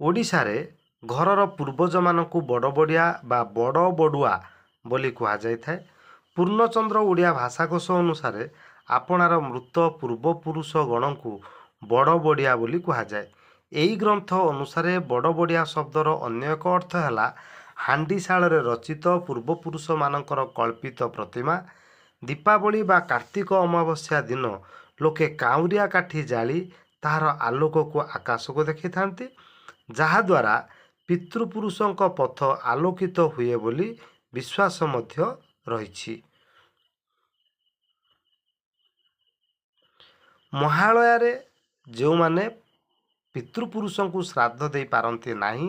ଓଡ଼ିଶାରେ ଘରର ପୂର୍ବଜମାନଙ୍କୁ ବଡ଼ବଡ଼ିଆ ବା ବଡ଼ ବଡ଼ୁଆ ବୋଲି କୁହାଯାଇଥାଏ। ପୂର୍ଣ୍ଣଚନ୍ଦ୍ର ଓଡ଼ିଆ ଭାଷାକୋଷ ଅନୁସାରେ ଆପଣାର ମୃତ ପୂର୍ବପୁରୁଷଗଣଙ୍କୁ ବଡ଼ବଡ଼ିଆ ବୋଲି କୁହାଯାଏ। ଏହି ଗ୍ରନ୍ଥ ଅନୁସାରେ ବଡ଼ବଡ଼ିଆ ଶବ୍ଦର ଅନ୍ୟ ଏକ ଅର୍ଥ ହେଲା ହାଣ୍ଡିଶାଳରେ ରଚିତ ପୂର୍ବପୁରୁଷମାନଙ୍କର କଳ୍ପିତ ପ୍ରତିମା। ଦୀପାବଳି ବା କାର୍ତ୍ତିକ ଅମାବାସ୍ୟା ଦିନ ଲୋକେ କାଉଁରିଆ କାଠି ଜାଳି ତାହାର ଆଲୋକକୁ ଆକାଶକୁ ଦେଖିଥାନ୍ତି, ଯାହାଦ୍ୱାରା ପିତୃପୁରୁଷଙ୍କ ପଥ ଆଲୋକିତ ହୁଏ ବୋଲି ବିଶ୍ୱାସ ମଧ୍ୟ ରହିଛି। ମହାଳୟାରେ ଯେଉଁମାନେ ପିତୃପୁରୁଷଙ୍କୁ ଶ୍ରାଦ୍ଧ ଦେଇପାରନ୍ତି ନାହିଁ,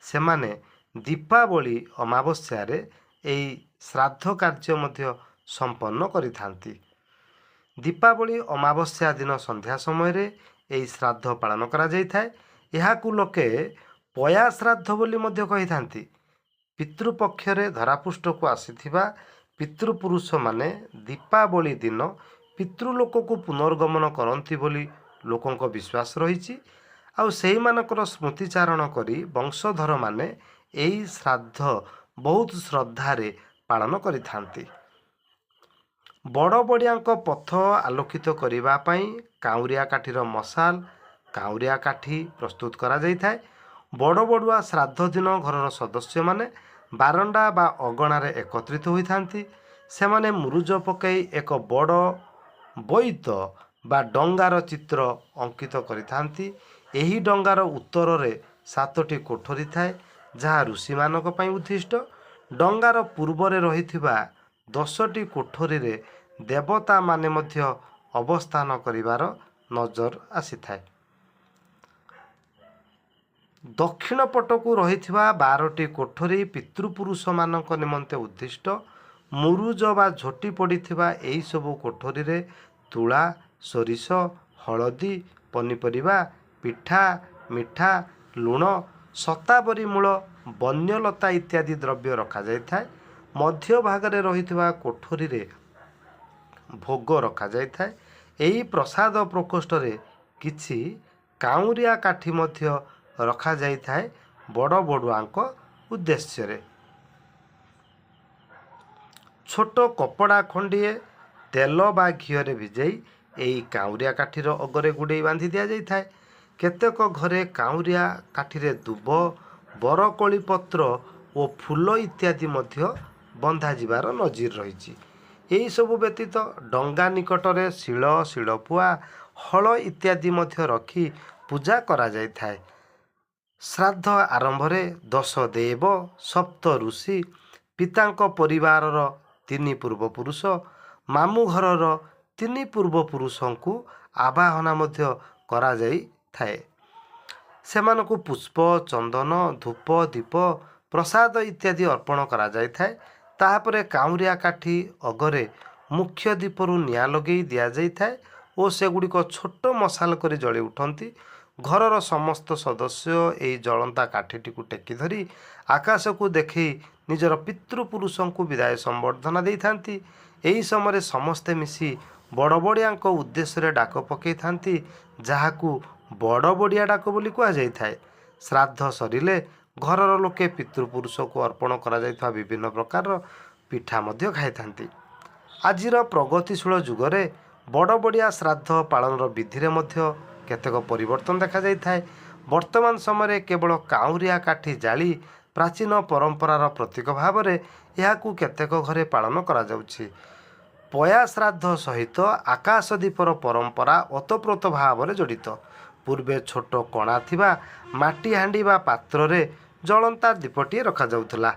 ସେମାନେ ଦୀପାବଳି ଅମାବାସ୍ୟାରେ ଏହି ଶ୍ରାଦ୍ଧ କାର୍ଯ୍ୟ ମଧ୍ୟ ସମ୍ପନ୍ନ କରିଥାନ୍ତି। ଦୀପାବଳି ଅମାବାସ୍ୟା ଦିନ ସନ୍ଧ୍ୟା ସମୟରେ ଏହି ଶ୍ରାଦ୍ଧ ପାଳନ କରାଯାଇଥାଏ। ଏହାକୁ ଲୋକେ ପୟା ଶ୍ରାଦ୍ଧ ବୋଲି ମଧ୍ୟ କହିଥାନ୍ତି। ପିତୃପକ୍ଷରେ ଧରାପୃଷ୍ଠକୁ ଆସିଥିବା ପିତୃପୁରୁଷମାନେ ଦୀପାବଳି ଦିନ ପିତୃଲୋକକୁ ପୁନର୍ଗମନ କରନ୍ତି ବୋଲି ଲୋକଙ୍କ ବିଶ୍ୱାସ ରହିଛି। ଆଉ ସେଇମାନଙ୍କର ସ୍ମୃତିଚାରଣ କରି ବଂଶଧରମାନେ ଏହି ଶ୍ରାଦ୍ଧ ବହୁତ ଶ୍ରଦ୍ଧାରେ ପାଳନ କରିଥାନ୍ତି। ବଡ଼ବଡ଼ିଆଙ୍କ ପଥ ଆଲୋକିତ କରିବା ପାଇଁ କାଉଁରିଆ କାଠିର ମଶାଲ, କାଉଁରିଆ କାଠି ପ୍ରସ୍ତୁତ କରାଯାଇଥାଏ। ବଡ଼ବଡ଼ୁଆ ଶ୍ରାଦ୍ଧ ଦିନ ଘରର ସଦସ୍ୟମାନେ ବାରଣ୍ଡା ବା ଅଗଣାରେ ଏକତ୍ରିତ ହୋଇଥାନ୍ତି। ସେମାନେ ମୁରୁଜ ପକାଇ ଏକ ବଡ଼ ବୋଇତ ବା ଡଙ୍ଗାର ଚିତ୍ର ଅଙ୍କିତ କରିଥାନ୍ତି। ଏହି ଡଙ୍ଗାର ଉତ୍ତରରେ 7ଟି କୋଠରୀ ଥାଏ, ଯାହା ଋଷିମାନଙ୍କ ପାଇଁ ଉଦ୍ଦିଷ୍ଟ। ଡଙ୍ଗାର ପୂର୍ବରେ ରହିଥିବା 10ଟି କୋଠରୀରେ ଦେବତାମାନେ ମଧ୍ୟ ଅବସ୍ଥାନ କରିବାର ନଜର ଆସିଥାଏ। ଦକ୍ଷିଣ ପଟକୁ ରହିଥିବା 12ଟି କୋଠରୀ ପିତୃପୁରୁଷମାନଙ୍କ ନିମନ୍ତେ ଉଦ୍ଦିଷ୍ଟ। ମୁରୁଜ ବା ଝୋଟି ପଡ଼ିଥିବା ଏହିସବୁ କୋଠରୀରେ ତୁଳା, ସୋରିଷ, ହଳଦୀ, ପନିପରିବା, ପିଠା, ମିଠା, ଲୁଣ, ଶତାବରୀ ମୂଳ, ବନ୍ୟଲତା ଇତ୍ୟାଦି ଦ୍ରବ୍ୟ ରଖାଯାଇଥାଏ। ମଧ୍ୟଭାଗରେ ରହିଥିବା କୋଠରୀରେ ଭୋଗ ରଖାଯାଇଥାଏ। ଏହି ପ୍ରସାଦ ପ୍ରକୋଷ୍ଠରେ କିଛି କାଉଁରିଆ କାଠି ମଧ୍ୟ ରଖାଯାଇଥାଏ ବଡ଼ ବଡ଼ୁଆଙ୍କ ଉଦ୍ଦେଶ୍ୟରେ। ଛୋଟ କପଡ଼ା ଖଣ୍ଡିଏ ତେଲ ବା ଘିଅରେ ଭିଜେଇ ଏହି କାଉଁରିଆ କାଠିର ଅଗରେ ଗୁଡ଼େଇ ବାନ୍ଧି ଦିଆଯାଇଥାଏ। କେତେକ ଘରେ କାଉଁରିଆ କାଠିରେ ଦୁବ, ବରକୋଳି ପତ୍ର ଓ ଫୁଲ ଇତ୍ୟାଦି ମଧ୍ୟ ବନ୍ଧାଯିବାର ନଜିର ରହିଛି। ଏହିସବୁ ବ୍ୟତୀତ ଡଙ୍ଗା ନିକଟରେ ଶିଳ, ଶିଳପୁଆ, ହଳ ଇତ୍ୟାଦି ମଧ୍ୟ ରଖି ପୂଜା କରାଯାଇଥାଏ। ଶ୍ରାଦ୍ଧ ଆରମ୍ଭରେ ଦଶ ଦେବ, ସପ୍ତ ଋଷି, ପିତାଙ୍କ ପରିବାରର 3 ପୂର୍ବପୁରୁଷ, ମାମୁଁ ଘରର 3 ପୂର୍ବପୁରୁଷଙ୍କୁ ଆବାହନା ମଧ୍ୟ କରାଯାଇଥାଏ। ସେମାନଙ୍କୁ ପୁଷ୍ପ, ଚନ୍ଦନ, ଧୂପ, ଦୀପ, ପ୍ରସାଦ ଇତ୍ୟାଦି ଅର୍ପଣ କରାଯାଇଥାଏ। ତାପରେ କାଉଁରିଆ କାଠି ଅଗରେ ମୁଖ୍ୟ ଦୀପରୁ ନିଆଁ ଲଗେଇ ଦିଆଯାଇଥାଏ ଓ ସେଗୁଡ଼ିକ ଛୋଟ ମଶାଲ କରି ଜଳି ଉଠନ୍ତି। ଘରର ସମସ୍ତ ସଦସ୍ୟ ଏହି ଜଳନ୍ତା କାଠିଟିକୁ ଟେକି ଧରି ଆକାଶକୁ ଦେଖେଇ ନିଜର ପିତୃପୁରୁଷଙ୍କୁ ବିଦାୟ ସମ୍ବର୍ଦ୍ଧନା ଦେଇଥାନ୍ତି। ଏହି ସମୟରେ ସମସ୍ତେ ମିଶି ବଡ଼ବଡ଼ିଆଙ୍କ ଉଦ୍ଦେଶ୍ୟରେ ଡାକ ପକାଇଥାନ୍ତି, ଯାହାକୁ ବଡ଼ବଡ଼ିଆ ଡାକ ବୋଲି କୁହାଯାଇଥାଏ। ଶ୍ରାଦ୍ଧ ସରିଲେ ଘରର ଲୋକେ ପିତୃପୁରୁଷକୁ ଅର୍ପଣ କରାଯାଇଥିବା ବିଭିନ୍ନ ପ୍ରକାରର ପିଠା ମଧ୍ୟ ଖାଇଥାନ୍ତି। ଆଜିର ପ୍ରଗତିଶୀଳ ଯୁଗରେ ବଡ଼ବଡ଼ିଆ ଶ୍ରାଦ୍ଧ ପାଳନର ବିଧିରେ ମଧ୍ୟ କେତେକ ପରିବର୍ତ୍ତନ ଦେଖାଯାଇଥାଏ। ବର୍ତ୍ତମାନ ସମୟରେ କେବଳ କାଉଁରିଆ କାଠି ଜାଳି ପ୍ରାଚୀନ ପରମ୍ପରାର ପ୍ରତୀକ ଭାବରେ ଏହାକୁ କେତେକ ଘରେ ପାଳନ କରାଯାଉଛି। ପୟା ଶ୍ରାଦ୍ଧ ସହିତ ଆକାଶ ଦୀପର ପରମ୍ପରା ଓତପ୍ରୋତ ଭାବରେ ଜଡ଼ିତ। ପୂର୍ବେ ଛୋଟ କଣା ଥିବା ମାଟି ହାଣ୍ଡି ବା ପାତ୍ରରେ ଜଳନ୍ତା ଦୀପଟିଏ ରଖାଯାଉଥିଲା।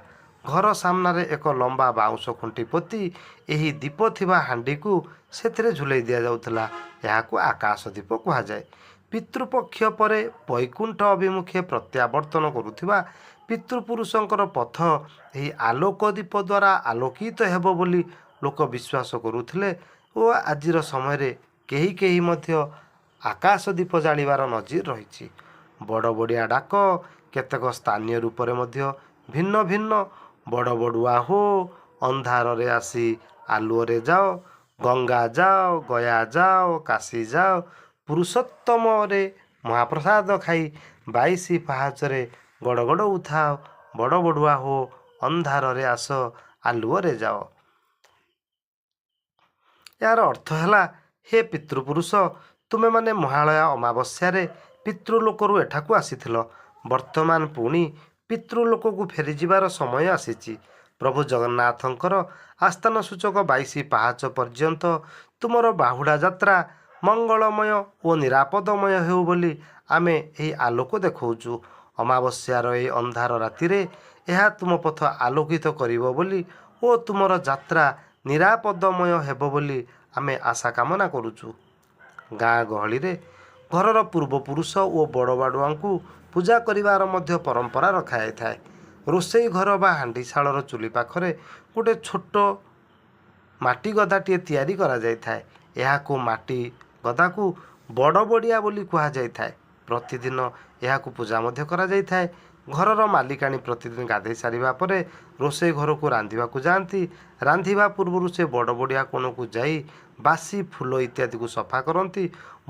ଘର ସାମ୍ନାରେ ଏକ ଲମ୍ବା ବାଉଁଶ ଖୁଣ୍ଟି ପୋତି ଏହି ଦୀପ ଥିବା ହାଣ୍ଡିକୁ ସେଥିରେ ଝୁଲେଇ ଦିଆଯାଉଥିଲା। ଏହାକୁ ଆକାଶ ଦୀପ କୁହାଯାଏ। ପିତୃପକ୍ଷ ପରେ ବୈକୁଣ୍ଠ ଅଭିମୁଖେ ପ୍ରତ୍ୟାବର୍ତ୍ତନ କରୁଥିବା ପିତୃପୁରୁଷଙ୍କର ପଥ ଏହି ଆଲୋକ ଦୀପ ଦ୍ୱାରା ଆଲୋକିତ ହେବ ବୋଲି ଲୋକ ବିଶ୍ୱାସ କରୁଥିଲେ ଓ ଆଜିର ସମୟରେ କେହି କେହି ମଧ୍ୟ ଆକାଶ ଦୀପ ଜାଳିବାର ନଜିର ରହିଛି। ବଡ଼ବଡ଼ିଆ ଡାକ କେତେକ ସ୍ଥାନୀୟ ରୂପରେ ମଧ୍ୟ ଭିନ୍ନ ଭିନ୍ନ। ବଡ଼ ବଡ଼ୁଆ ହୋ, ଅନ୍ଧାରରେ ଆସି ଆଲୁଅରେ ଯାଅ, ଗଙ୍ଗା ଯାଅ, ଗୟା ଯାଅ, କାଶୀ ଯାଅ, ପୁରୁଷୋତ୍ତମରେ ମହାପ୍ରସାଦ ଖାଇ 22 ପାହାଚରେ ଗଡ଼ଗଡ଼ଉଥାଅ, ବଡ଼ ବଡ଼ୁଆ ହୋ, ଅନ୍ଧାରରେ ଆସ, ଆଲୁଅରେ ଯାଅ। ଏହାର ଅର୍ଥ ହେଲା, ହେ ପିତୃପୁରୁଷ, ତୁମେମାନେ ମହାଳୟା ଅମାବାସ୍ୟାରେ ପିତୃଲୋକରୁ ଏଠାକୁ ଆସିଥିଲ। ବର୍ତ୍ତମାନ ପୁଣି ପିତୃଲୋକକୁ ଫେରିଯିବାର ସମୟ ଆସିଛି। ପ୍ରଭୁ ଜଗନ୍ନାଥଙ୍କର ଆସ୍ଥାନ ସୂଚକ 22 ପାହାଚ ପର୍ଯ୍ୟନ୍ତ ତୁମର ବାହୁଡ଼ା ଯାତ୍ରା ମଙ୍ଗଳମୟ ଓ ନିରାପଦମୟ ହେଉ ବୋଲି ଆମେ ଏହି ଆଲୋକ ଦେଖାଉଛୁ। ଅମାବାସ୍ୟାର ଏହି ଅନ୍ଧାର ରାତିରେ ଏହା ତୁମ ପଥ ଆଲୋକିତ କରିବ ବୋଲି ଓ ତୁମର ଯାତ୍ରା ନିରାପଦମୟ ହେବ ବୋଲି ଆମେ ଆଶା କାମନା କରୁଛୁ। ଗାଁ ଗହଳିରେ ଘରର ପୂର୍ବପୁରୁଷ ଓ ବଡ଼ ବଡ଼ୁଆଙ୍କୁ ପୂଜା କରିବାର ମଧ୍ୟ ପରମ୍ପରା ରଖାଯାଇଥାଏ। ରୋଷେଇ ଘର ବା ହାଣ୍ଡିଶାଳର ଚୁଲି ପାଖରେ ଗୋଟେ ଛୋଟ ମାଟି ଗଦାଟିଏ ତିଆରି କରାଯାଇଥାଏ। ଏହାକୁ ମାଟି ଗଦାକୁ ବଡ଼ ବଡ଼ିଆ ବୋଲି କୁହାଯାଇଥାଏ। ପ୍ରତିଦିନ ଏହାକୁ ପୂଜା ମଧ୍ୟ କରାଯାଇଥାଏ। ଘରର ମାଲିକାଣୀ ପ୍ରତିଦିନ ଗାଧୋଇ ସାରିବା ପରେ ରୋଷେଇ ଘରକୁ ରାନ୍ଧିବାକୁ ଯାଆନ୍ତି। ରାନ୍ଧିବା ପୂର୍ବରୁ ସେ ବଡ଼ ବଡ଼ିଆ କୋଣକୁ ଯାଇ ବାସି ଫୁଲ ଇତ୍ୟାଦିକୁ ସଫା କରନ୍ତି।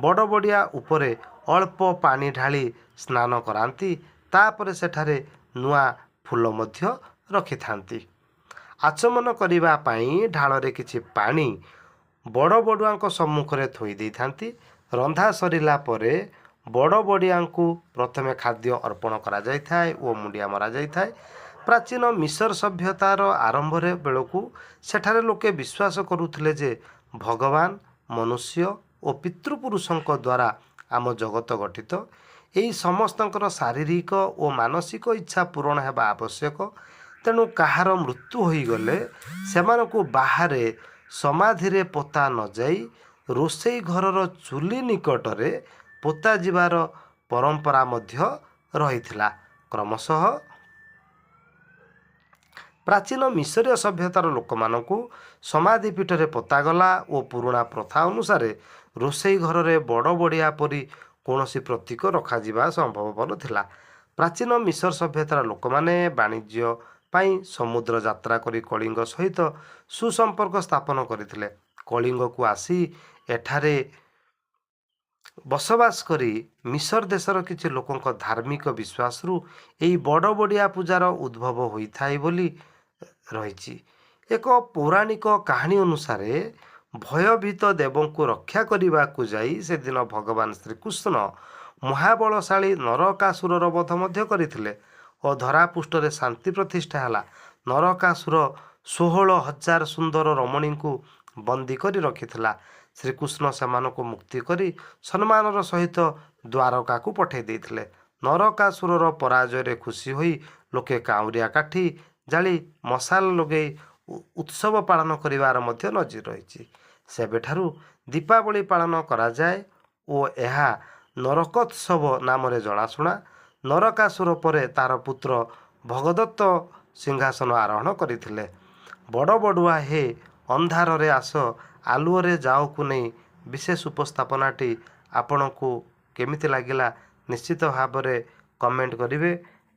ବଡ଼ ବଡ଼ିଆ ଉପରେ ଅଳ୍ପ ପାଣି ଢାଳି ସ୍ନାନ କରାନ୍ତି। ତାପରେ ସେଠାରେ ନୂଆ ଫୁଲ ମଧ୍ୟ ରଖିଥାନ୍ତି। ଆଚମନ କରିବା ପାଇଁ ଢାଳରେ କିଛି ପାଣି ବଡ଼ ବଡ଼ୁଆଙ୍କ ସମ୍ମୁଖରେ ଥୋଇ ଦେଇଥାନ୍ତି। ରନ୍ଧା ସରିଲା ପରେ ବଡ଼ ବଡ଼ିଆଙ୍କୁ ପ୍ରଥମେ ଖାଦ୍ୟ ଅର୍ପଣ କରାଯାଇଥାଏ ଓ ମୁଣ୍ଡିଆ ମରାଯାଇଥାଏ। ପ୍ରାଚୀନ ମିଶର ସଭ୍ୟତାର ଆରମ୍ଭରେ ବେଳକୁ ସେଠାରେ ଲୋକେ ବିଶ୍ୱାସ କରୁଥିଲେ ଯେ ଭଗବାନ, ମନୁଷ୍ୟ ଓ ପିତୃପୁରୁଷଙ୍କ ଦ୍ୱାରା ଆମ ଜଗତ ଗଠିତ। ଏହି ସମସ୍ତଙ୍କର ଶାରୀରିକ ଓ ମାନସିକ ଇଚ୍ଛା ପୂରଣ ହେବା ଆବଶ୍ୟକ। ତେଣୁ କାହାର ମୃତ୍ୟୁ ହୋଇଗଲେ ସେମାନଙ୍କୁ ବାହାରେ ସମାଧିରେ ପୋତା ନଯାଇ ରୋଷେଇ ଘରର ଚୁଲି ନିକଟରେ ପୋତା ଯିବାର ପରମ୍ପରା ମଧ୍ୟ ରହିଥିଲା। କ୍ରମଶଃ ପ୍ରାଚୀନ ମିଶରୀୟ ସଭ୍ୟତାର ଲୋକମାନଙ୍କୁ ସମାଧି ପୀଠରେ ପୋତାଗଲା ଓ ପୁରୁଣା ପ୍ରଥା ଅନୁସାରେ ରୋଷେଇ ଘରରେ ବଡ଼ ବଡ଼ିଆ ପରି କୌଣସି ପ୍ରତୀକ ରଖାଯିବା ସମ୍ଭବପର ଥିଲା। ପ୍ରାଚୀନ ମିଶର ସଭ୍ୟତାର ଲୋକମାନେ ବାଣିଜ୍ୟ ପାଇଁ ସମୁଦ୍ର ଯାତ୍ରା କରି କଳିଙ୍ଗ ସହିତ ସୁସମ୍ପର୍କ ସ୍ଥାପନ କରିଥିଲେ। କଳିଙ୍ଗକୁ ଆସି ଏଠାରେ ବସବାସ କରି ମିଶର ଦେଶର କିଛି ଲୋକଙ୍କ ଧାର୍ମିକ ବିଶ୍ୱାସରୁ ଏହି ବଡ଼ ବଡ଼ିଆ ପୂଜାର ଉଦ୍ଭବ ହୋଇଥାଏ ବୋଲି ରହିଛି। ଏକ ପୌରାଣିକ କାହାଣୀ ଅନୁସାରେ ଭୟଭୀତ ଦେବଙ୍କୁ ରକ୍ଷା କରିବାକୁ ଯାଇ ସେଦିନ ଭଗବାନ ଶ୍ରୀକୃଷ୍ଣ ମହାବଳଶାଳୀ ନରକାସୁରର ବଧ ମଧ୍ୟ କରିଥିଲେ ଓ ଧରାପୃଷ୍ଠରେ ଶାନ୍ତି ପ୍ରତିଷ୍ଠା ହେଲା। ନରକାସୁର 16,000 ସୁନ୍ଦର ରମଣୀଙ୍କୁ ବନ୍ଦୀ କରି ରଖିଥିଲା। ଶ୍ରୀକୃଷ୍ଣ ସେମାନଙ୍କୁ ମୁକ୍ତି କରି ସମ୍ମାନର ସହିତ ଦ୍ୱାରକାକୁ ପଠାଇ ଦେଇଥିଲେ। ନରକାସୁରର ପରାଜୟରେ ଖୁସି ହୋଇ ଲୋକେ କାଉଁରିଆ କାଠି ଜାଳି ମଶାଲ ଲଗାଇ ଉତ୍ସବ ପାଳନ କରିବାର ମଧ୍ୟ ନଜିର ରହିଛି। ସେବେଠାରୁ ଦୀପାବଳି ପାଳନ କରାଯାଏ ଓ ଏହା ନରକୋତ୍ସବ ନାମରେ ଜଣାଶୁଣା। ନରକାସୁର ପରେ ତାର ପୁତ୍ର ଭଗଦତ୍ତ ସିଂହାସନ ଆରୋହଣ କରିଥିଲେ। ବଡ଼ ବଡ଼ୁଆ ହେ, ଅନ୍ଧାରରେ ଆସ, ଆଲୁଅରେ ଯାଅକୁ ନେଇ ବିଶେଷ ଉପସ୍ଥାପନାଟି ଆପଣଙ୍କୁ କେମିତି ଲାଗିଲା ନିଶ୍ଚିତ ଭାବରେ କମେଣ୍ଟ କରିବେ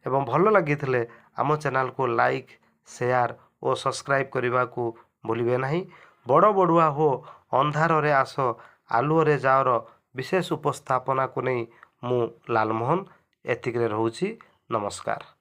ଏବଂ ଭଲ ଲାଗିଥିଲେ ଆମ ଚ୍ୟାନେଲକୁ ଲାଇକ୍, ସେୟାର ଓ ସବସ୍କ୍ରାଇବ୍ କରିବାକୁ ଭୁଲିବେ ନାହିଁ। ବଡ଼ ବଡ଼ୁଆ ହୋ, ଅନ୍ଧାରରେ ଆସ, ଆଲୁଅରେ ଯାଅର ବିଶେଷ ଉପସ୍ଥାପନାକୁ ନେଇ ମୁଁ ଲାଲମୋହନ ଏତିକିରେ ରହୁଛି। ନମସ୍କାର।